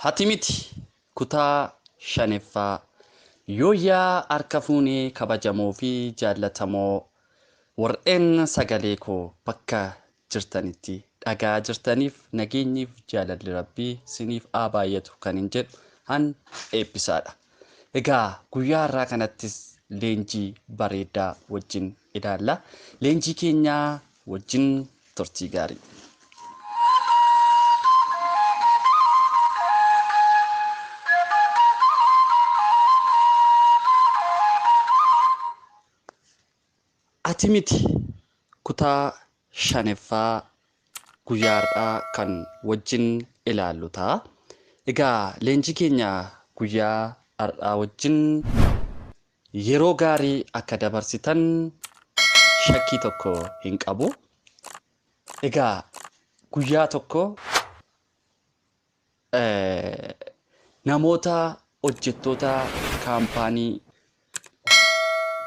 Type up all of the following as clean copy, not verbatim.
Ati miti kutaa shanaffaa yooyyaa harka fuunee kabajamoo fi jaallatamoo warreen sagalee koo bakka jirtanitti dhagaa jirtaniif nageenyiif jaalalli rabbii siniif haa baay'atu kan hin jedhu an eebbisaadha. Egaa guyyaa har'aa kanattis leenjii bareedaa wajjin ilaalla. Leenjii keenyaa wajjin turtii gaarii. Ati miti kutaa shanaffaa guyyaa har'aa kan wajjin ilaallu ta'a. Egaa leenjii keenya guyyaa har'aa wajjin yeroo gaarii akka dabarsitan shakkii tokko hin qabu. Egaa guyyaa tokko namoota hojjettoota kaampaanii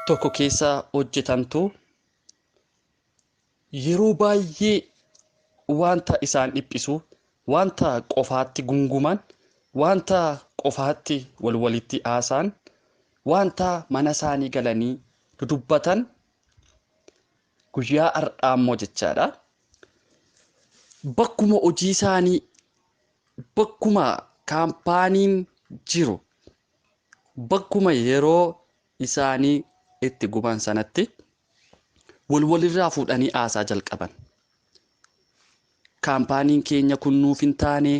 tokko keessa hojjetantu yeroo baay'ee wanta isaan dhiphisu, wanta qofaatti gunguman, wanta qofaatti wal walitti haasa'an, wanta mana isaanii galanii dudubbatan guyyaa har'aa immoo jechaadha. Bakkuma hojii isaanii, bakkuma kaampaaniin jiru, bakkuma yeroo isaanii itti guban sanatti wal walirraa fuudhanii haasaa jalqaban. Kaampaaniin keenya kun nuuf hin taane,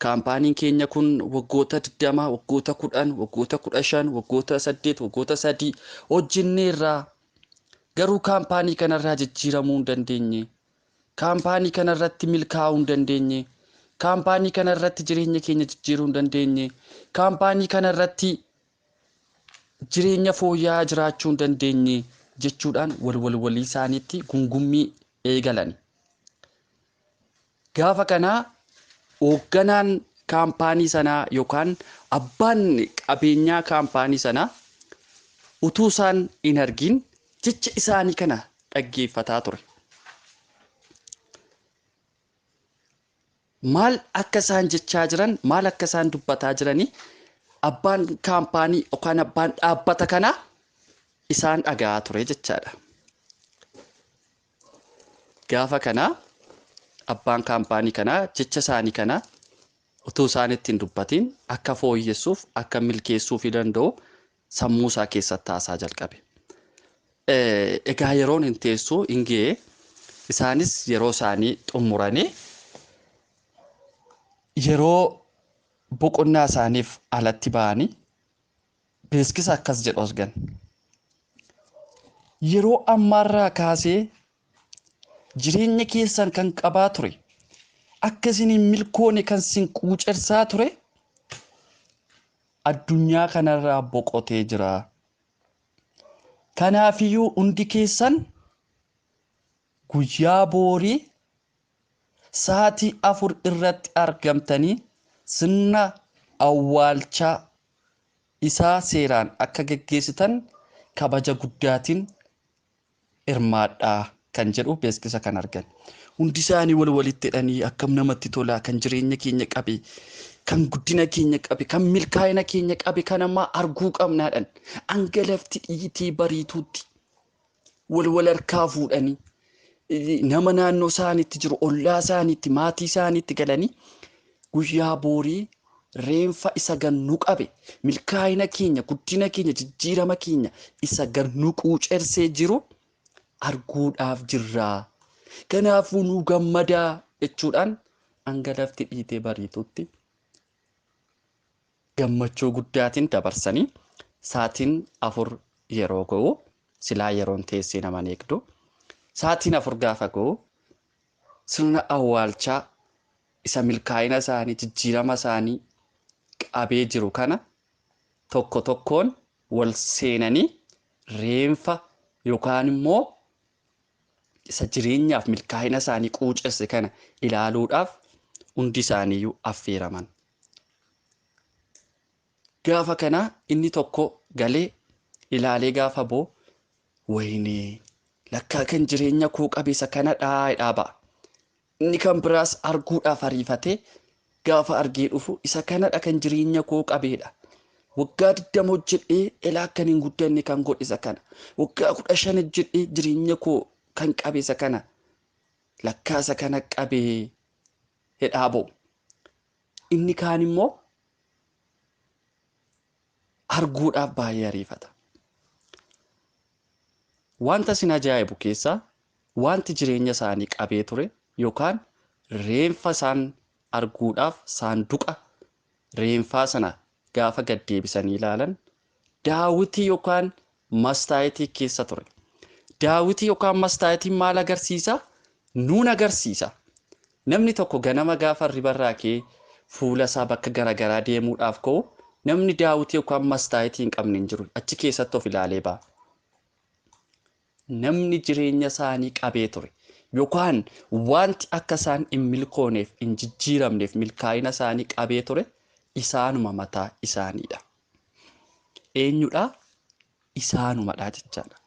kaampaaniin keenya kun waggoota 20, waggoota 10, waggoota 15, waggoota 8, waggoota 3 hojjenneerraa garuu kaampaanii kanarraa jijjiiramuu hin dandeenye. Kaampaanii kanarratti milkaa'uu hin dandeenye. Kaampaanii kanarratti jireenya keenya jijjiiruu hin dandeenye. Kaampaanii kanarratti jireenya fooyya'aa jiraachuu hin dandeenye jechuudhaan wal wal walii isaaniitti gungummii eegalan. Gaafa kanaa hoogganaan kaampaanii sanaa yookaan abbaan qabeenyaa kaampaanii sanaa utuu isaan hin argin jecha isaanii kana dhaggeeffataa ture. Maal akka isaan jechaa jiran, maal akka isaan dubbataa jiranii abbaan kaampaanii yookaan abbaan dhaabbata kanaa isaan dhaga'aa ture jechaadha. Gaafa kanaa abbaan kaampaanii kanaa jecha isaanii kana utuu isaan ittiin dubbatiin akka fooyyessuuf akka milkeessuufii danda'u sammuu isaa keessatti haasaa jalqabe. Egaa yeroon hin teessu hin ga'e isaanis yeroo isaanii xumuranii yeroo boqonnaa isaaniif alatti ba'anii beeksisa akkas jedhu argan. Yeroo ammaarraa kaasee jireenya keessan kan qabaa ture, akka isin hin milkoone kan isin quucarsaa ture addunyaa kanarraa boqotee jira. Kanaafiyyuu hundi keessan guyyaa boorii sa'aatii 4 irratti argamtanii sirna awwaalchaa isaa seeraan akka geggeessitan kabaja guddaatiin hirmaadhaa kan jedhu beeksisa kan argan. Hundi isaanii wal walitti hidhanii akkam namatti tolaa kan jireenya keenya qabe, kan guddina keenya qabe, kan milkaa'ina keenya qabe kan ammaa arguu qabnaadhaan hanga lafti dhiitee bariituutti wal wal harkaa fuudhanii nama naannoo isaaniitti jiru, ollaa isaaniitti, maatii isaaniitti galanii guyyaa boorii reenfa isa gannu qabe, milkaa'ina keenya, guddina keenya, jijjiirama keenya isa gannu quucersee jiru arguudhaaf jirra. Kanaafuu nu gammadaa jechuudhaan hanga lafti dhiitee bariitutti gammachuu guddaatiin dabarsanii sa'aatiin 4 yeroo ga'u silaa yeroon teessee naman eegdu. Sa'aatiin 4 gaafa ga'u sirna awwaalchaa isa milkaa'ina isaanii jijjiirama isaanii qabee jiru kana tokko tokkoon wal seenanii reenfa yookaan immoo isa jireenyaaf milkaa'ina isaanii quucesse kana ilaaluudhaaf hundi isaaniiyyuu affeeraman. Gaafa kana inni tokko galee ilaalee gaafa boo wayinee lakkaa kan jireenya koo qabeessa kana dhaa ba'a. Inni kan biraas arguudhaaf ariifatee Gaafa argee dhufu isa kanadha kan jireenya koo qabeedha. Waggaa 20 hojjedhee elaa akkan hin guddanne kan godhe isa kana. Waggaa 15 hojjedhee jireenya koo kan qabe isa kana. Lakkaa isa kana qabee hidhaa bo'u. Inni kaan immoo arguudhaaf baay'ee ariifata. Wanta isin ajaa'ibu keessaa wanti jireenya isaanii qabee ture yookaan reenfa isaan arguudhaaf saanduqa reenfaa sana gaafa gad deebisanii ilaalan daawitii yookaan mastaayitii keessa ture. Daawitii yookaan mastaayitiin maal agarsiisa? Nuun agarsiisa. Namni tokko ganama gaafa ribarraa ka'ee fuula isaa bakka garaagaraa deemuudhaaf ka'u namni daawitii yookaan mastaayitii hin qabne hin jiru. Achi keessatti of ilaalee ba'a. Namni jireenya isaanii qabee ture yookaan wanti akka isaan hin milkooneef hin jijjiiramneef milkaa'ina isaanii qabee ture isaanuma mataa isaaniidha. Eenyudha? Isaanumadha jechaadha.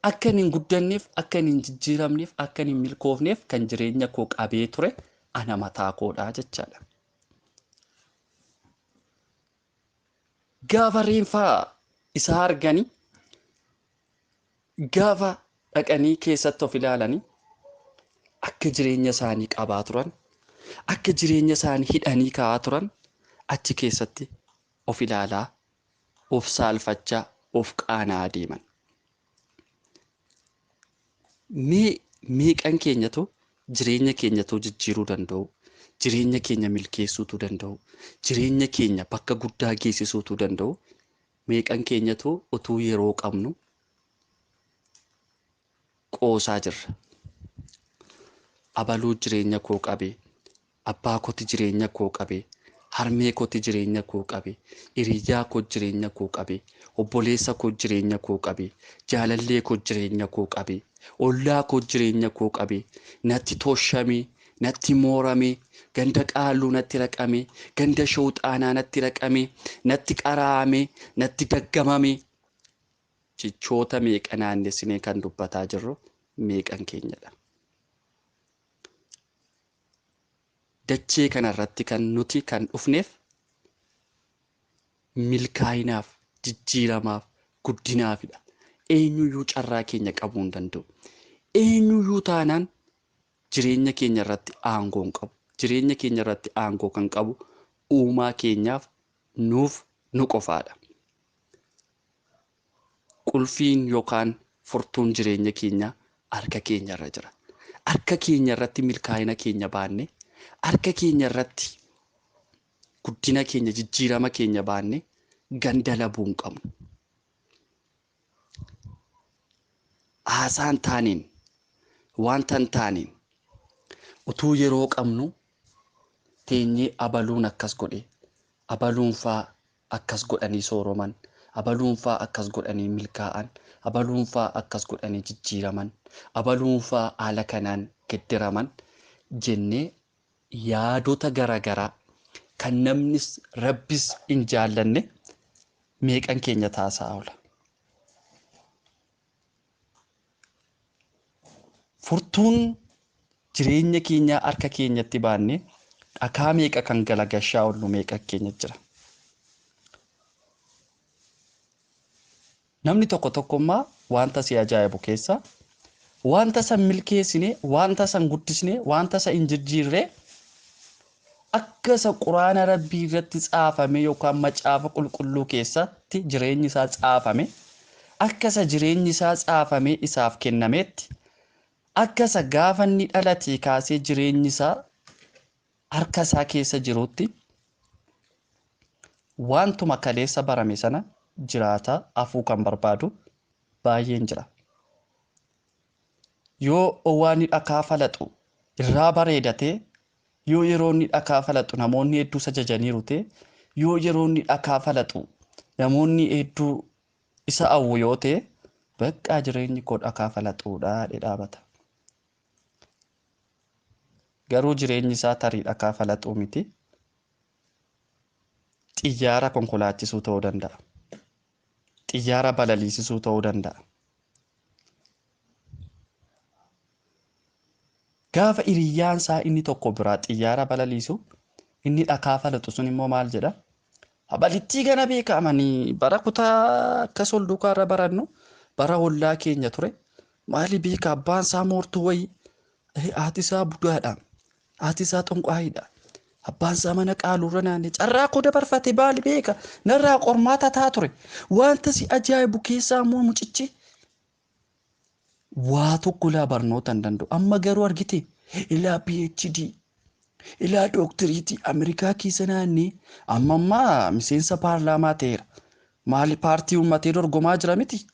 Akka hin guddanneef, akka hin jijjiiramneef, akka hin milkoofneef kan jireenya koo qabee ture ana mataa koodha jechaadha. Gaafa reenfaa isaa arganii gaafa dhaqanii keessatti of ilaalanii akka jireenya isaanii qabaa turan, akka jireenya isaanii hidhanii kaa'aa turan achi keessatti of ilaalaa, of saalfachaa, of qaanaa deeman. Mee meeqan keenyatu jireenya keenyatu jijjiiruu danda'u, jireenya keenya milkeessuutu danda'u, jireenya keenya bakka guddaa geessisuutu danda'u, meeqan keenyatu utuu yeroo qabnu qoosaa jirra. Abaluu jireenya koo qabee, abbaa kooti jireenya koo qabee, harmee kooti jireenya koo qabee, hiriyyaa koo jireenya koo qabee, obboleessa koo jireenya koo qabee, jaalallee koo jireenya koo qabee, ollaa koo jireenya koo qabee, natti toshamee, natti mooramee, ganda qaalluu natti raqamee, ganda shawxaanaa natti raqamee, natti qaraamee, natti daggamamee. Jechoota meeqa naannessinee kan dubbataa jirru meeqan keenyadha. Dachee kanarratti kan nuti kan dhufneef milkaa'inaaf, jijjiiramaaf, guddinaafidha. Eenyuyyuu carraa keenya qabuu hin danda'u. Eenyuyyuu taanaan jireenya keenya irratti aangoo hin qabu. Jireenya keenya irratti aangoo kan qabu uumaa keenyaaf nuuf nu qofaadha. Qulfiin yookaan furtuun jireenya keenyaa harka keenya irra jira. Harka keenya irratti milkaa'ina keenya baanne, harka keenya irratti guddina keenya, jijjiirama keenya baanne ganda labuu hin qabnu. Haasaan taaniin, wanta hin taaniin utuu yeroo qabnu teenyee abaluun akkas godhe, abaluun faa akkas godhanii sooroman, abaluun faa akkas godhanii milkaa'an, abaluun faa akkas godhanii jijjiiraman, abaluun faa haala kanaan geddiraman jennee yaadota garaagaraa kan namnis rabbis hin jaallanne meeqan keenya taasaa oola. Furtuun jireenya keenyaa harka keenyatti baanne dhakaa meeqa kan galagashaa oollu meeqa keenya jira. Namni tokko tokkommaa wanta si ajaa'ibu keessa wanta san milkeessine, wanta san guddisne, wanta san hin jijjiirre akka isa quraana rabbii irratti tsaafame yookaan macaafa qulqulluu keessatti jireenyi isaa tsaafame, akka isa jireenyi isaa tsaafame isaaf kennametti, akka isa gaafa inni dhalatee kaasee jireenyi isaa harka isaa keessa jirutti wantuma kaleessa barame sana jiraata hafuu kan barbaadu baay'een jira. Yoo waan dhakaa falaxu irraa bareedatee, yoo yeroo inni dhakaa falaxu namoonni hedduu isa jajaniiru ta'e, yoo yeroo inni dhakaa falaxu namoonni hedduu isa hawwu yoo ta'e, bakka jireenyi koo dhakaa falaxuudha jedhee dhaabata. Garuu jireenyi isaa tarii dhakaa falaxuu miti. Xiyyaara konkolaachisuu ta'uu danda'a. Xiyyaara balaliisisuu ta'uu danda'a. Gaafa hiriyyaan isaa inni tokko biraa xiyyaara balaliisu Inni dhakaa falaxu sun immoo maal jedha? Abalittii gana beekamanii bara kutaa akkas ol duukaarra barannu bara ollaa keenya ture. Maali beeka abbaan isaa moortuu wayii, haati isaa budaadha, haati isaa xonqaayiidha. Abbaan isaa mana qaaluurra naannee carraa koo dabarfate baali beeka narraa qormaata taa ture. Wanta si ajaa'ibu keessaa immoo mucichi waa tokko laa barnoota hin danda'u. Amma garuu argite ilaa PhD ilaa doktiriitii Ameerikaa keessa naannee amma ammaa miseensa paarlaamaa ta'eera. Maali paartii uummatee dorgomaa jira miti?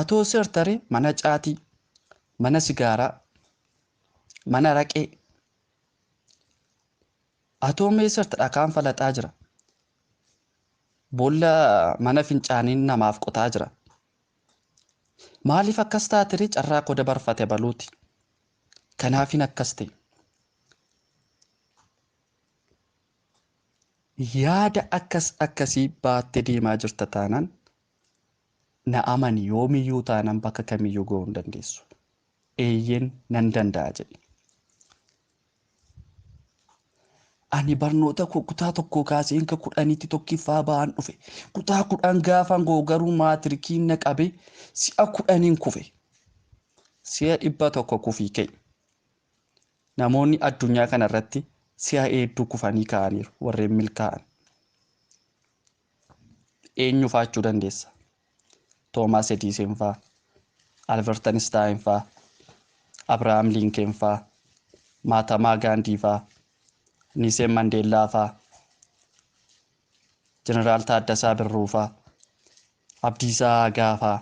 Atoo sirtare mana caatii, mana sigaaraa, mana raqee. Atoo mee sirta dhakaan falaxaa jira. Boolla mana fincaaniin namaaf qotaa jira. Maaliif akkas taatee carraa koo dabarfate baluuti? Kanaafin akkas ta'e. Yaada akkas akkasii baattee deemaa jirta taanaan na amani yoomiyyuu taanaan bakka kamiyyuu ga'uu hin dandeessu. Eeyyeen nan danda'a jedhi. Ani barnoota koo kutaa tokkoo kaasee hanga 10tti tokkiffaa ba'aan dhufe. Kutaa 10 gaafan ga'u garuu maatirikiin na qabee si'a 10 kufe. Si'a 100 kufii ka'e. Namoonni addunyaa kanarratti si'a hedduu kufanii ka'aniiru warreen milkaa'an. Eenyu faachuu dandeessa? Toomaas Ediisen faa, Albert Einstein faa, Abrahaam Lincoln faa, Mahatma Gandhi faa, Niiseen Mandeellaa faa, Jeneraal Taaddasaa Birruu faa, Abdiisaa Aagaa faa.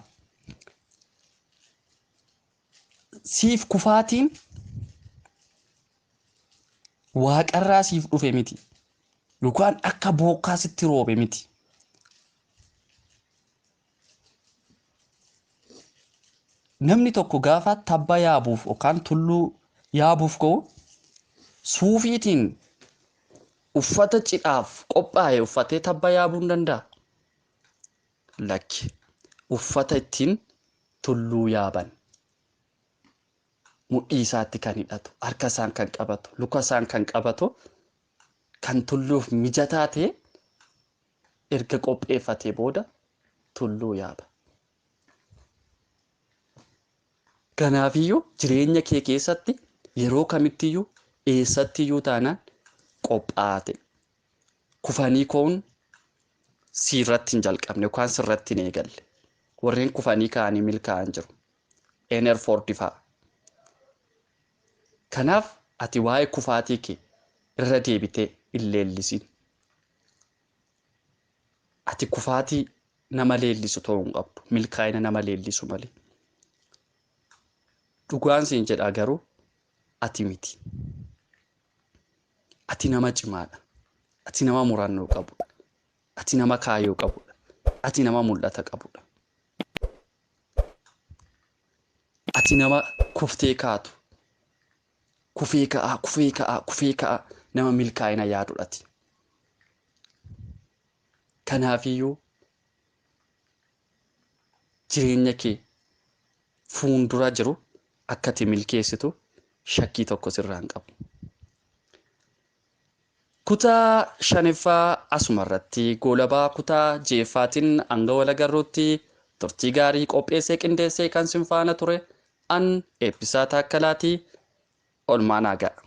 Siif kufaatiin waaqarraa siif dhufe miti. Yookaan akka bokkaa sitti roobe miti. Namni tokko gaafa tabba yaabuuf yookaan tulluu yaabuuf ka'u suufiitiin uffata cidhaaf qophaa'e uffatee tabba yaabuu hin danda'a. Lakki uffata ittiin tulluu yaaban mudhii isaatti kan hidhatu, harka isaan kan qabatu, luka isaan kan qabatu, kan tulluuf mijataa ta'e erga qopheeffatee booda tulluu yaaba. Kanaafiyyuu jireenya kee keessatti yeroo kamittiyyuu eessattiyyuu taanaan qophaa'aa ta'e. Kufanii ka'uun siirratti hin jalqabne yookaan sirratti hin eegalle. Warreen kufanii ka'anii milkaa'an jiru. Eener Foord fa'a. Kanaaf ati waa'ee kufaatii kee irra deebitee hin leellisiin. Ati kufaatii nama leellisu ta'uu hin qabdu. Milkaa'ina nama leellisu malee. Dhugaan siin jedhaa garuu ati miti. Ati nama cimaadha. Ati nama murannoo qabudha. Ati nama kaayyoo qabudha. Ati nama mul'ata qabudha. Ati nama kuftee kaatu. Kufee ka'aa, kufee ka'aa, kufee ka'aa nama milkaa'ina yaadudha ati. Kanaafiyyuu jireenya kee fuuldura jiru akka ati milkeessitu shakkii tokko sirraa hin qabu. Kutaa 5ffaa asuma irratti goolabaa kutaa 6ffaatiin hanga wal agarruutti turtii gaarii qopheessee qindeessee kan sin faana ture an Eebbisaa Taakkalaatii. Olmaan haa ga'a.